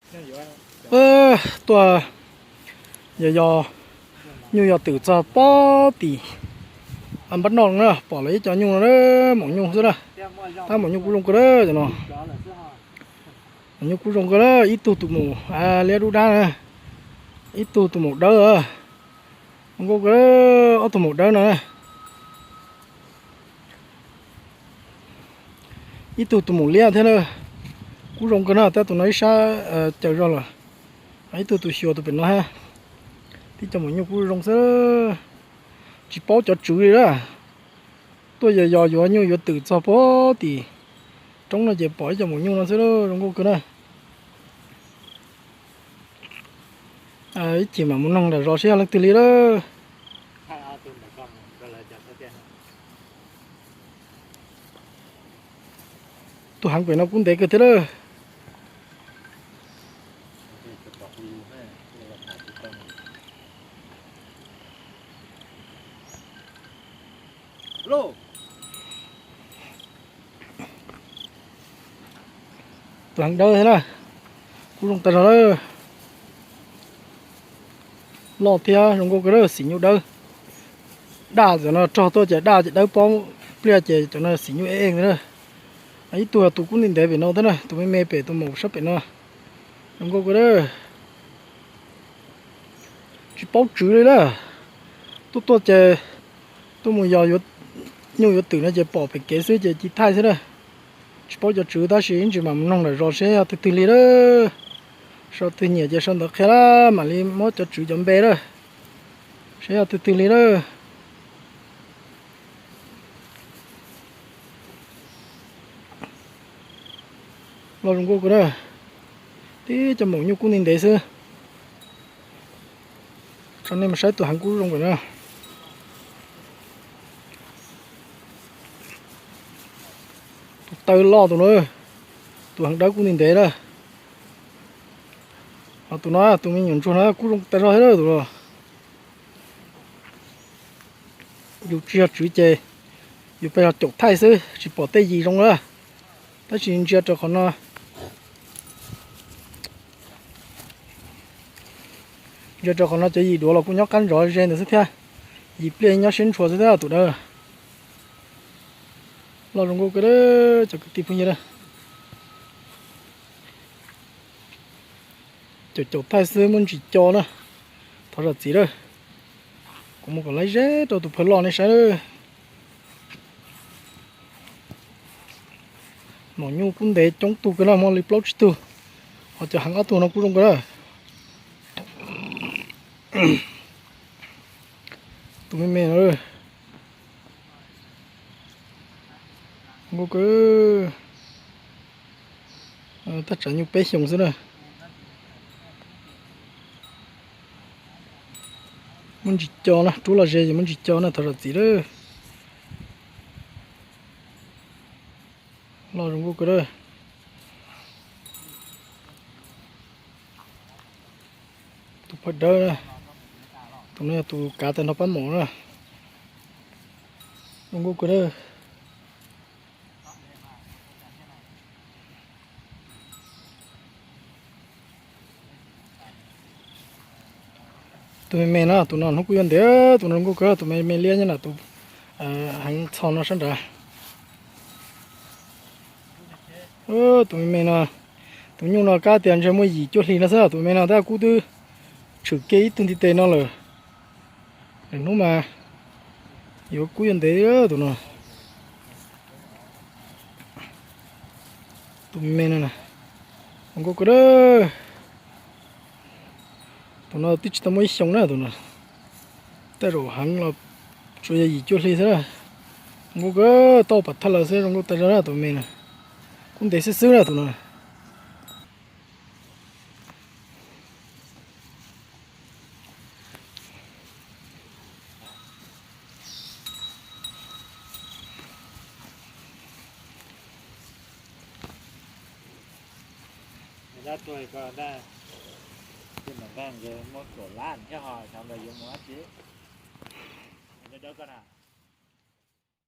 Tuaj yos yos nyuj yos twm txog pob tim npab noj na, pom lawv ib co nyuj no, maum nyuj xwb na. Tab maum nyuj kub zoo kawg na cov no. Maum nyuj kub zoo kawg na, ib tug tus maum liab dub dab na, ib tug tus maum dawb. Zoo nkauj kawg, ob tug maum dawb no. Ib tug tus maum liab thiab na, kub zoo kawg na, tab tus no ib sab caws zog lawm. Ib tug tus xyuas tus pem no hab. Tib co maum nyuj kub zoo xwb, tsis paub cov tswv li na. Tuaj yos yos yuav nyuj yuav twm txog pob tim roob no ces pom ib co maum nyuj no xwb, zoo nkauj kawg na. Ib chim mam mus noog nram zos seb yog leej twg li lawm. Tus heev pem no kub ntev kawg thiab lawm. Tus heev dawb thiab na, kub zoo tag zog lawm. Loj thiab zoo nkauj kawg na, xim nyuj dawb. Daj cov no rog tuaj ces daj ces dawb pob pliaj ces cov no xim nyuj ej ej ntag na. Ib tug tus kub ntev ntev pem no thiab na, tus me me pem tus maum sab pem no. Zoo nkauj kawg na. Tsis paub tswv li na. Tuaj tuaj ces tuaj mus yos nyuj yuav twm no ces pom pem kev xwb ces cia thaij xwb na. Tsis paub cov tswv tab sis ib ntsis mam mus noog nram zos seb yog twg twg li na. Sau twg nyiam ces sau ntawv qhia na, mam li muab cov tswv cov npe na, seb yog twg twg li na. Loj zoo nkauj kawg na. Tib co maum nyuj kub ntev ntev xwb. Tso nej mus saib tus heev kub zoo pem na. Tus taw loj tus no, tus heev dawb kub ntev ntev na. Ho tus no, tus me nyuam ntsuag no kub zoo tag zog thiab tus no. Yus tsis yog tswv ces yus pes yog caum thaij xwb tsis pom tej yim zoo na. Tab sis ntsia rau qhov no, ntsia rau qhov no cov yim duav los kuj nyob qab ntsoov ze ntawd xwb thiab. Yim pliaj nyob siab ntshua xwb thiab tus dawb. Loj zoo nkauj kawg cov kwv tij phooj ywg na. Caum caum thaij xwb muaj ntsis co na. Thov zam txim lawm. Kuv mus kom laiv zeb rau tus phawj loj nej saib lawm. Maum nyuj kub ntev coob tug kawg na, muaj li plaub tsib tug. Ho cov heev ob tug no kub zoo kawg na. Tus me me no, nkauj kawg. Tab tsav nyuj peb xyoos xwb na. Muaj ntsis co na, rub los ze ces muaj ntsis co na, thov zam txim lawm. Loj zoo nkauj kawg lawm. Tus phawj dawb na, tus no yog tus kav tag nrho pab maum na. Zoo nkauj kawg lawm. Tus me me no, tus no hnub kuj yuav ntev, tus no zoo nkauj kawg, tus me me liab nyob na, tus heev txho no sab nrad. Tus me me no, tus nyuj no kab tias ntshe muaj yim cuaj hli no xwb, tus me me no tab kub twb tshwm kiag ib tug ntiv tes no lawm. Lwm hnub mas yuav kub yuav ntev tus no. Tus me me no, zoo nkauj kawg na. Tus no twb tsis tau muaj ib xyoos na tus no. Tej zaum heev los tsuas yog yim cuaj hli xwb na. Zoo nkauj kawg, tau pam thaj lawm xwb, zoo nkauj tag zog na tus me no. Kub ntev xwb xwb na tus no. Dab tuag ko, ntag, ces mam vaj nkawd muab kaum lab thiab ho xyov nkawd yuav mus dab tsi. Dawb dawb koj na.